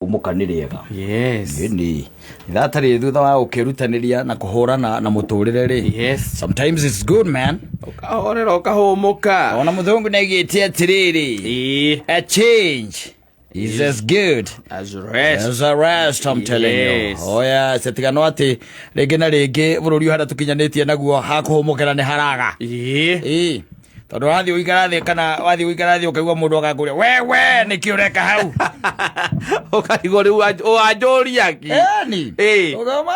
Kũhũmũka nĩ rĩega. Yes. Ĩni ithaa tarĩ thutha wa gũkĩrutanĩria na kũhũrana na mũtũrĩre rĩ. Yes. Sometimes it's good, man. Ũkahorera ũkahũmũka. Ona mũthũngũ nĩaigĩte atĩrĩrĩ, Ĩĩ. a change is as good As rest. as a rest, I'm telling you. Yes. Oh yes, tigano atĩ rĩngĩ na rĩngĩ bũrũri ũyũ harĩa tũkinyanĩtie naguo hakũhũmũkĩra nĩ haraga. Ĩĩ. Ĩĩ. Tondũ wathiĩ gũikara thĩ kana wathiĩ gũikara thĩ ũkaigua mũndũ agakũria wewe nĩkĩ ũreka hau. Ũkarigwo rĩu wanjũria ki. Eni. Ĩĩ. Ũkauma.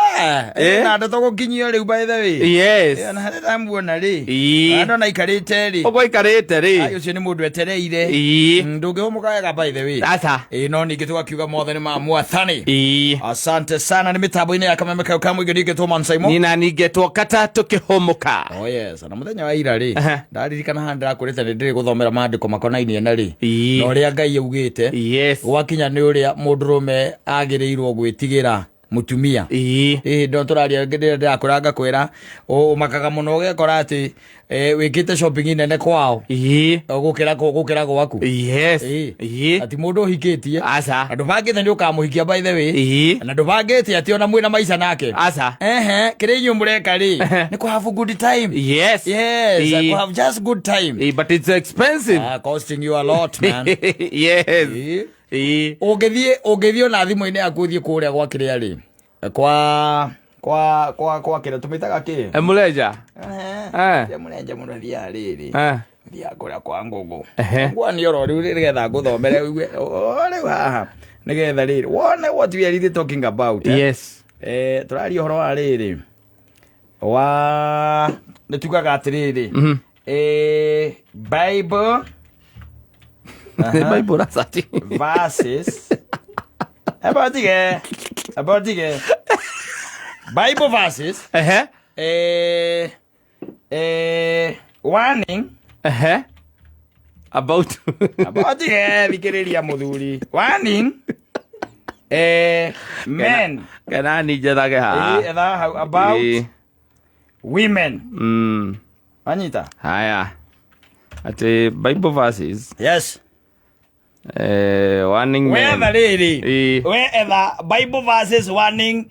Eh. Na ndeto gũkinyio rĩu, by the way. Yes. Na harĩa ndamuona rĩ. Ĩĩ. Andũ na aikarĩte rĩ. Ũguo aikarĩte Ai, rĩ. ũcio nĩ mũndũ etereire. Ĩĩ. Ndũngĩhũmũka wega, by the way. Aca. Ĩĩ, no ningĩ tũgakiuga mothe nĩ ma mwathani. Ĩĩ. Asante sana nĩ mĩtambo-inĩ ya kameme kau ka mũingĩ ningĩ Thomas Simon. Nina ningetwo kata tũkĩhũmũka. Oh yes, na mũthenya wa ira rĩ, Aha. ndaririkana haha ndĩrakwĩrĩte nĩ ndĩrĩ gũthomera maandĩko makonainie na rĩ. Ĩĩ. Na ũrĩa Ngai augĩte. Yes. Gwakinya nĩ ũrĩa mũndũrũme agĩrĩirwo gwĩtigĩra mũtumia. Ĩĩ. Ĩĩ, ndo tũraria ndĩra ndĩrakwĩra ngakwĩra ũmakaga mũno ũgekora atĩ wĩkĩte shopping nene kwao Ĩĩ. gũkĩra gwaku. Yes. Ĩĩ. Ĩĩ. Ati mũndũ ũhikĩtie Aca. na ndũbangĩte nĩ ũkamũhikia, by the way. Ĩĩ. Na ndũbangĩte atĩ ona mwĩna maica nake. Aca. Ehe, kĩrĩa inyuĩ mũreka rĩ nĩ kũ have good time. Yes. Yes, Ĩĩ. kũ have just good time. Ĩĩ, but it's expensive. Ah, costing you a lot, man. Yes. Ĩĩ. Ĩĩ. Ũngĩthiĩ ona thimũ-inĩ yaku ũthiĩ kũrĩa gwa kĩrĩa rĩ kwa kĩrĩa tũmĩtaga kĩ. Emuleja. Ehe. Kĩa mũrenja mũno thiaga rĩrĩ Eh. thiaga kũrĩa kwa ngũngũ. Ehe. Ngwani oro rĩu nĩgetha ngũthomere ũigue o rĩu haha nĩgetha rĩrĩ wone what we are really talking about, eh? Yes. Tũraria ũhoro wa rĩrĩ wa nĩ tugaga atĩrĩrĩ, Bible Nĩ Bible rasati. verses about tige Bible verses Ehe. Warning Ehe. About about tige thikĩrĩria mũthuri, warning men. Kana ni njethage haha. Ĩĩ, etha hau about Ĩĩ. women. Wanyita? Haya. Ati Bible verses Yes. Warning men. Wetha rĩrĩ. Ĩĩ. We etha Bible verses warning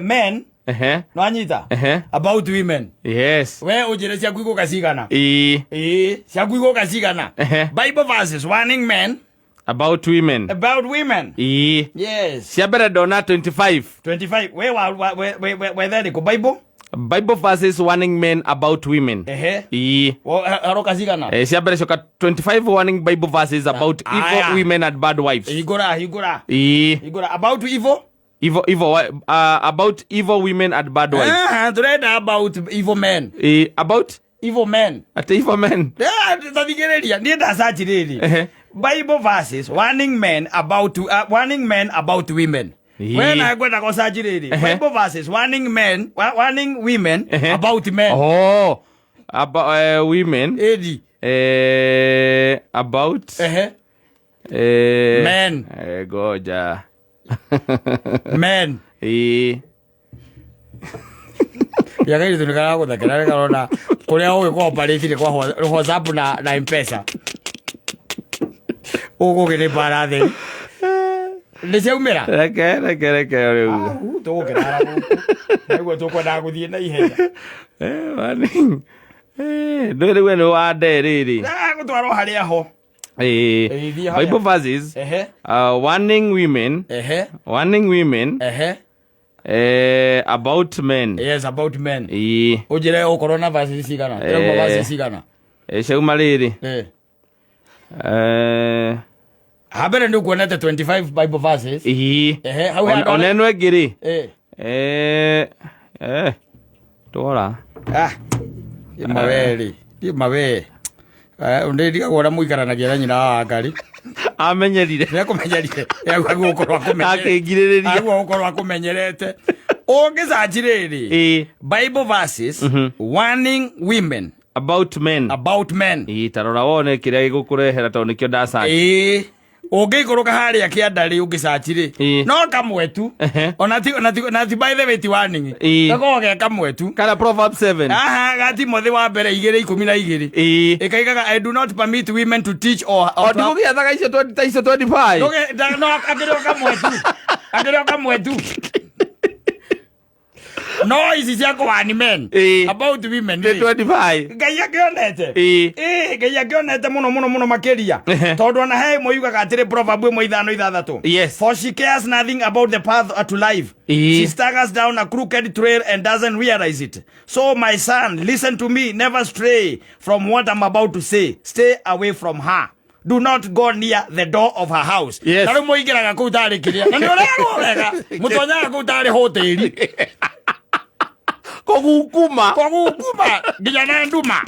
men. Ehe. Nwanyita? Ehe. About women. Yes. We ũnjĩre ciaku igũka cigana. Ĩĩ. Ĩĩ, ciaku igũka cigana. Ehe. Bible verses warning men About women. About women. Ĩĩ. Yes. Cia mbere ndona 25. 25. We wa wa- we we we wetha ĩrĩkũ Bible? Bible verses warning men about women. Ehe. Ĩĩ. Haroka cigana? Cia mbere coka 25 warning Bible verses about Aya. evil women and bad wives. Hingũra, hingũra. Ĩĩ. Hingũra about evil. Evil, about evil women and bad wives. Ah, turenda about evil men. Ĩĩ, about Evil men. At evil men. Tathikĩrĩria niĩ ndacaci rĩrĩ. Ehe. Bible verses warning men about warning men about women. Ĩĩ. We na ngwenda gũcaci rĩrĩ. Ehe. Bible verses warning men warning women Ehe. about men. Oh, about women. Ĩthi. About Ehe. Men. Goja. Men. Ĩĩ. Yagairĩtu nĩ karagũthekera nĩ karona kũrĩa ũgĩ kũoparĩtire kwa WhatsApp na M-Pesa ũgũgĩ nĩ mbara theri nĩ ciaumĩra. Reke rĩu. Au, tũgũkĩrara gũkũ nĩguo tũkwendaga gũthiĩ na ihenya. Warning. Ndũĩ rĩu we nĩ wande rĩrĩ. Gũtwarwo harĩa ho. Ĩĩ. Ĩĩ, thiĩ harĩa. Bible verses Ehe. Warning women Ehe. warning women Ehe. About men. Yes, about men. Ĩĩ. Ũnjĩre ũkorwo na verses cigana. Ĩrauma verses cigana? Ciauma rĩrĩ. Hambere nĩ ũkuonete 25 Bible verses. Ĩĩ. Ehe, hau Ona handũ ona ĩno ĩngĩ rĩ. Twora. Ah, mawe rĩ mawe ndĩndigagwo ũrĩa mũikaranagia na nyina wa Wangari. Amenyerire. Nĩakũmenyerire agũkorwo Akĩngirĩrĩria. agũkorwo akũmenyerete ũngĩcanji rĩrĩ. Bible verses warning women about men about men. Ĩĩ, ta rora wone kĩrĩa gĩgũkũrehera tondũ nĩkĩo ndacanji. Ĩĩ. Ũngĩikũrũka harĩa kĩanda rĩ, ũngĩcaci rĩ, Ĩĩ. no kamwe tu. Ehe. Ona ti ona ti na ti by the way ti warning. Ĩĩ. Gakoragwo ge kamwe tu. Kana Proverbs 7. Aha, ga Timothy wa mbere 2:12. Ĩĩ. Ĩkaigaga I do not permit women to teach or O ndigũgĩethaga icio 20 ta icio 25. No akĩrĩ o kamwe tu. Akĩrĩ o kamwe tu. No ici cia kũwani men. Ĩĩ. About women. Nĩ Rĩ. 25. Ngai akĩonete. Ĩĩ. Ĩĩ, Ngai akĩonete mũno mũno mũno makĩria. Ehe. Tondũ ona he ĩmwe yugaga atĩrĩ proverb ĩmwe 5:6. Yes. For she cares nothing about the path to life. Ĩĩ. She staggers down a crooked trail and doesn't realize it. So my son, listen to me, never stray from what I'm about to say. Stay away from her. Do not go near the door of her house. Yes. Na rĩu mũingĩraga kũu tarĩ kĩrĩa. Na nĩ ũrerwo wega. Mũtonyaga kũu tarĩ hoteli. Kũgukuma. Kũgukuma nginya na nduma.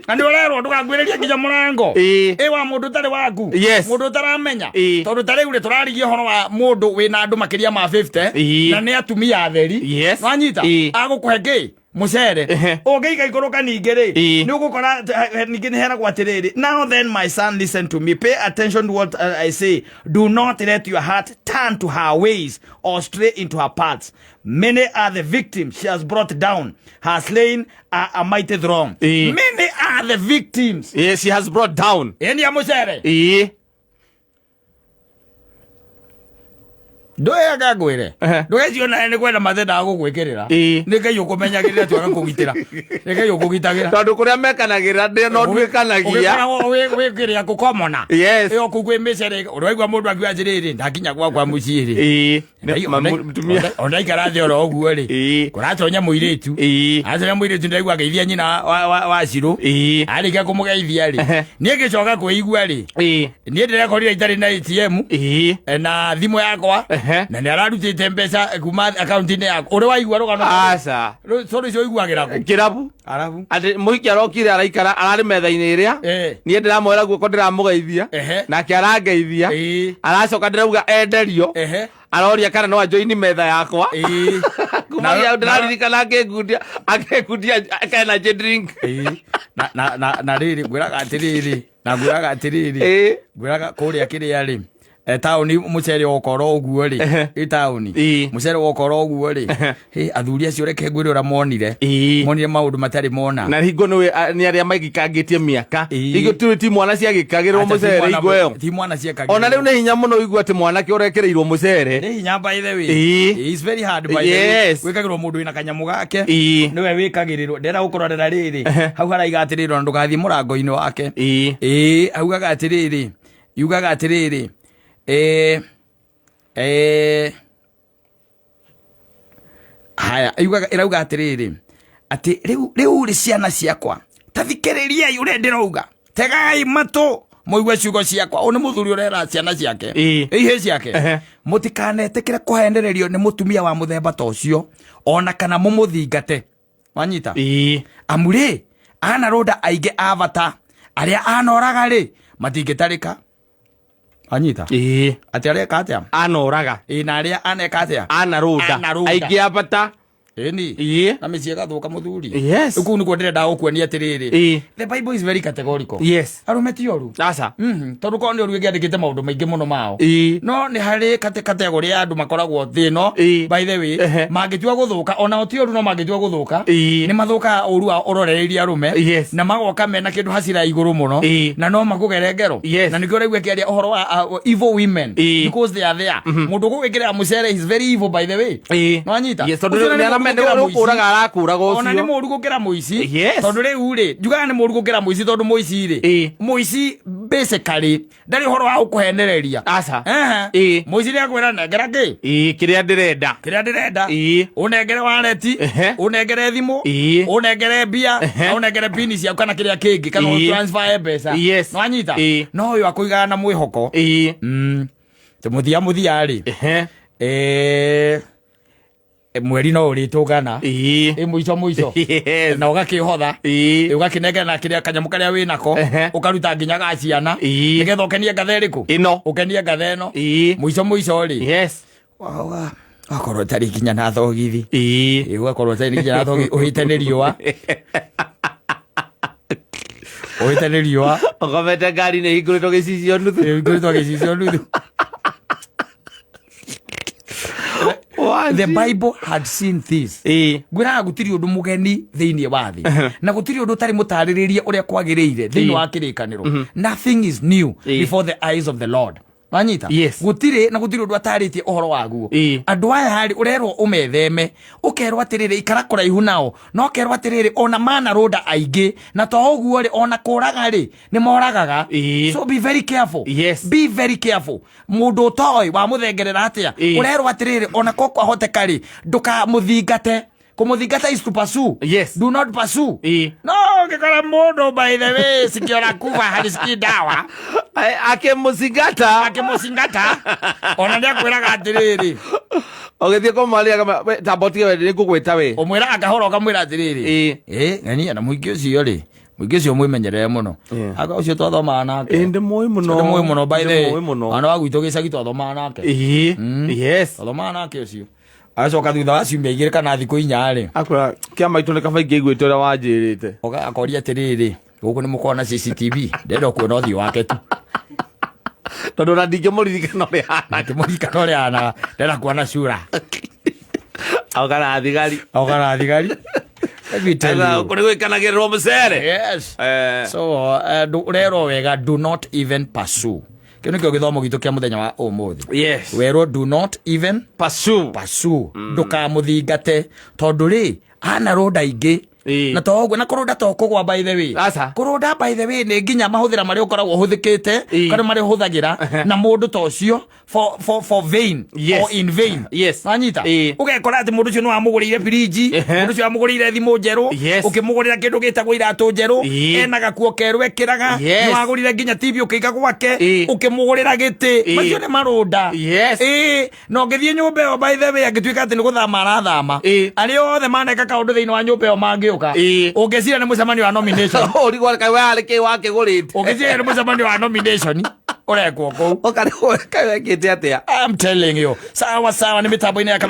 Na nĩ ũrerwo ndũgakuhĩrĩrie nginya mũrango. Ĩĩ. Ĩ wa mũndũ ũtarĩ waku. Yes. Mũndũ ũtaramenya. Ĩĩ. Tondũ ta rĩu rĩ tũrarigia ũhoro wa mũndũ wĩna andũ makĩria ma 50 Ĩĩ. na nĩ atumia atheri. Yes. Nwanyita? Ĩĩ. Agũkũhe kĩ? Mũcere. Ehe. Ũngĩikaikũrũka ningĩ rĩ, Ĩĩ. nĩ ũgũkora ningĩ nĩ heragwo atĩrĩrĩ, now then my son listen to me, pay attention to what I say, do not let your heart turn to her ways or stray into her paths. Many are the victims she has brought down, her slain are a mighty throng. Ĩĩ. Many are the victims. Yes, she has brought down. Ĩni ya mũcere. Ĩĩ. Ndũĩaga ngwĩre. Ehe. Ndũgeciona nĩ kwenda mathendaga gũgwĩkĩrĩra. Ĩĩ. Nĩ Ngai ũkũmenyagĩrĩra tu agakũgitĩra. Nĩ Ngai ũkũgitagĩra. Tondũ kũrĩa mekanagĩra ndĩ no nduĩkanagia. Ũgĩkoragwo wĩ kĩrĩa kũkomona. Yes. Ĩyo kũu kwĩ mĩcere ũraigua mũndũ akiuga atĩrĩrĩ ndakinya gwakwa mũciĩ rĩ. Ĩĩ. Mũtumia. Ona ndaikara thĩ oro ũguo rĩ. Ĩĩ. Kũratonya mũirĩtu. Ĩĩ. Atonya mũirĩtu ndaigua ageithia nyina wa Cirũ. Ĩĩ. Arĩkia kũmũgeithia rĩ. Ehe. Niĩ ngĩcoka kwĩigua rĩ. Ĩĩ. Niĩ ndĩrekorire itarĩ na ATM Ĩĩ. na thimũ yakwa Ehe. na nĩ ararutĩte mbeca kuma akaunti-inĩ yakwa. Ũrĩ waigua rũgano Aca. Rũu icio ũiguagĩra kũ? Kĩrabu. Arabu. Atĩ mũhiki arokire araikara ararĩ metha-inĩ ĩrĩa. Eh. Niĩ ndĩramuoera guoko ndĩramũgeithia. Ehe. Nake arangeithia. Ĩĩ. Aracoka ndĩrauga enderio. Ehe. Aroria kana no anjoini metha yakwa. Ĩĩ. Kumagia hau ndĩraririkana akĩngundia akĩngundia energy drink. Ĩĩ. Na rĩrĩ ngwĩraga atĩrĩrĩ na ngwĩraga atĩrĩrĩ Ĩĩ. ngwĩraga kũrĩa kĩrĩa rĩ taũni mũcere wokorwo ũguo rĩ Ehe. ĩ taũni Ĩĩ. mũcere wokorwo ũguo rĩ hĩ athuri acio reke ngwĩre ũrĩa monire Ĩĩ. monire maũndũ matarĩ mona Na hingo nĩ nĩ arĩa maigikangĩtie mĩaka. Ĩĩ. Hingo ti mwana ciagĩkagĩrwo Acha, ti mũcere mwana- hingo ĩyo. ti mwana ciekagĩrwo. Ona rĩu nĩ hinya mũno ũigue atĩ mwanake ũrekĩrĩirwo mũcere. nĩ hinya by the way Ĩĩ. It's very hard by the way Yes. wĩkagĩrwo mũndũ wĩna kanyamũ gake Ĩĩ. nĩwe wĩkagĩrĩrwo ndĩrenda gũkũrorera rĩrĩ Ehe. hau haraiga atĩrĩrĩ ona ndũgathiĩ mũrango-inĩ wake Ĩĩ. ĩĩ augaga atĩrĩrĩ yugaga atĩrĩrĩ haya yugaga ĩrauga atĩrĩrĩ atĩ rĩu rĩu rĩ ciana ciakwa ta thikĩrĩriai ũrĩa ndĩrauga tegai matũ mũigue ciugo ciakwa ũyũ nĩ mũthuri ũrera ciana ciake Ĩĩ. ihĩ ciake Ehe. mũtikanetĩkĩre kũhenererio nĩ mũtumia wa mũthemba ta ũcio ona kana mũmũthingate wanyita Ĩĩ. amu rĩ anarũnda aingĩ a bata arĩa anoraga rĩ matingĩtarĩka wanyita Ĩĩ. atĩ areka atĩa Anoraga. ĩ na arĩa aneka atĩa Anarũnda. Anarũnda. Aingĩ a bata. Ĩni Ĩĩ. na mĩciĩ ĩgathũka mũthuri Yes. Rĩu kũu nĩkuo ndĩrenda gũkuonia atĩrĩrĩ Ĩĩ. the bible is very categorical Yes. arũme ti oru Aca. Tondũ korwo nĩ ũru ĩngĩandĩkĩte maũndũ maingĩ mũno mao Ĩĩ. no nĩ harĩ kategori ya andũ makoragwo thĩ ĩno Ĩĩ. by the way Ehe. mangĩtua gũthũka onao ti ũru no mangĩtua gũthũka Ĩĩ. nĩ mathũkaga ũru wao ũrorereirie arũme Yes. na magoka mena kĩndũ hasira ya igũrũ mũno Ĩĩ. na no makũgere ngero Yes. na nĩkĩo ũraigua kĩaria ũhoro wa evil women Ĩĩ. because they are there mũndũ ũgũgĩkĩrĩra mũcere is very evil by the way Ĩĩ. Nĩwanyita? Yes, tondũ Ũcio nĩ nĩ mũũru aramenya gũkĩra nĩ mũici. kũraga arakũraga Ona nĩ ũcio. mũũru gũkĩra mũici Yes. tondũ rĩu rĩ njugaga nĩ mũũru gũkĩra mũici tondũ mũici rĩ Ĩĩ. mũici basically ndarĩ ũhoro wa gũkũhenereria Aca. Ehe. Ĩĩ. Mũici nĩ akwĩra nengera kĩ Ĩĩ, kĩrĩa ndĩrenda. kĩrĩa ndĩrenda Ĩĩ. ũnengere wareti Ehe. ũnengere thimũ Ĩĩ. ũnengere mbia Ehe. na ũnengere pini ciaku kana kĩrĩa kĩngĩ kana Ĩĩ. transfer mbeca Yes. nĩwanyita Ĩĩ. no ũyũ akũigaga na mwĩhoko Ĩĩ. Mũthia mũthia rĩ Ehe. Mweri no ũrĩtũngana Ĩĩ. ĩ mũico mũico Yes. na ũgakĩhotha Ĩĩ. ũgakĩnengera kĩrĩa kanyamũ karĩa wĩnako Ehe. ũkaruta nginya ga ciana Ĩĩ. nĩgetha ũkenie ngatha ĩrĩkũ Ĩno. ũkenie ngatha ĩno Ĩĩ. mũico mũico rĩ Yes. wakorwo ũtarĩ nginya na thogithi Ĩĩ. Ĩ, ũgakorwo ũtarĩ nginya na thogithi ũhĩte nĩ riũa Ũhĩte nĩ riũa. Ũkomete ngari-inĩ ĩhingũrĩtwo gĩcicio nuthu. Ĩhingũrĩtwo gĩcicio nuthu. The Bible had seen this. Ngwĩraga gũtirĩ ũndũ mũgeni thĩinĩ wa thĩ, na gũtirĩ ũndũ ũtarĩ mũtarĩrĩrie ũrĩa kwagĩrĩire thĩinĩ wa kĩrĩkanĩro. Nothing is new before the eyes of the Lord. Wanyita? Yes. Gũtirĩ, na gũtirĩ ũndũ atarĩtie ũhoro waguo. Andũ aya rĩ, ũrerwo ũmetheme, ũkerwo atĩrĩrĩ, ikara kũraihu nao, na ũkerwo atĩrĩrĩ, ona manarũnda aingĩ, na to ũguo rĩ, ona kũraga rĩ, nĩ moragaga. So be very careful. Be very careful. Mũndũ ũtoĩ wamũthengerera atĩa? Ũrerwo atĩrĩrĩ, ona ko kwahoteka rĩ, ndũkamũthingate. Kũmũthingata is to pursue. Do not pursue. No ũngĩkora mũndũ, by the way, sikio la kufa halisikii dawa. Akĩmũcingata. Akĩmũcingata, ona nĩ akwĩraga atĩrĩrĩ, Ũgĩthiĩ kũmwaria, tamba ũtige we, nĩ ngũgwĩta we. Ũmwĩraga kahora, ũkamwĩra atĩrĩrĩ, ĩ ng'ania na mũingĩ ũcio rĩ, mũingĩ ũcio mwĩmenyerere mũno. Anga ũcio twathomaga nake. Ĩ, ndĩmũĩ mũno. Ndĩmũĩ mũno, by the way. Ndĩmũĩ mũno. Mwana wa gwitũ gĩcagi twathomaga nake. Twathomaga nake ũcio. Agacoka thutha wa ciumia 2 kana thikũ 4 rĩ, Akwĩra kĩa maitũ nĩ kaba ingĩiguĩte ũrĩa wanjĩrĩte. Akoria atĩrĩrĩ, gũkũ nĩ mũkorwo na CCTV? Ndĩrenda kuona ũthiũ wake tu. Tondũ ona ndingĩmũririkana ũrĩa ahana. Ndingĩmũririkana ũrĩa ahana, ndĩrenda kuona sura. Oka na thigari. Oka na thigari. Let me tell you. Kũrĩ gwĩkanagĩrĩrwo mũcere. Yes. So ũrerwo wega, do not even pursue. Kĩu nĩkĩo gĩthomo gitũ kĩa mũthenya wa ũmũthĩ. Werwo do not even pursue. Pursue. Ndũkamũthingate, tondũ rĩ, ana rũnda ingĩ. Na to ũguo, na kũrũnda to kũgwa, by the way. Aca. Kũrũnda, by the way, nĩ nginya mahũthĩra marĩa ũkoragwo ũhũthĩkĩte, kana marĩa ũhũthagĩra na mũndũ ta ũcio for vain or in vain. Wanyita? Ũgekora atĩ mũndũ ũcio nĩ wamũgũrĩire firiji, mũndũ ũcio wamũgũrĩire thimũ njerũ, ũkĩmũgũrĩra kĩndũ gĩtagwo iratũ njerũ, ena gakuo kerũ ekĩraga, nĩ wagũrire nginya TV ũkĩiga gwake, ũkĩmũgũrĩra gĩtĩ. Macio nĩ marũnda. Na ũngĩthiĩ nyũmba ĩyo, by the way, angĩtuĩka atĩ nĩ gũthama arathama, arĩa othe maneka kaũndũ thĩinĩ wa nyũmba ĩyo mangĩũka, ũngĩciria nĩ mũcemanio wa nomination. Ũrigwo kaĩ we arĩ kĩ wakĩgũrĩte. Ũngĩciria nĩ mũcemanio wa nomination ũrekwo kũu. Ũkarigwo kaĩ wekĩte atĩa. I'm telling you. Sawa sawa, nĩ mĩtambo-inĩ ya kamera.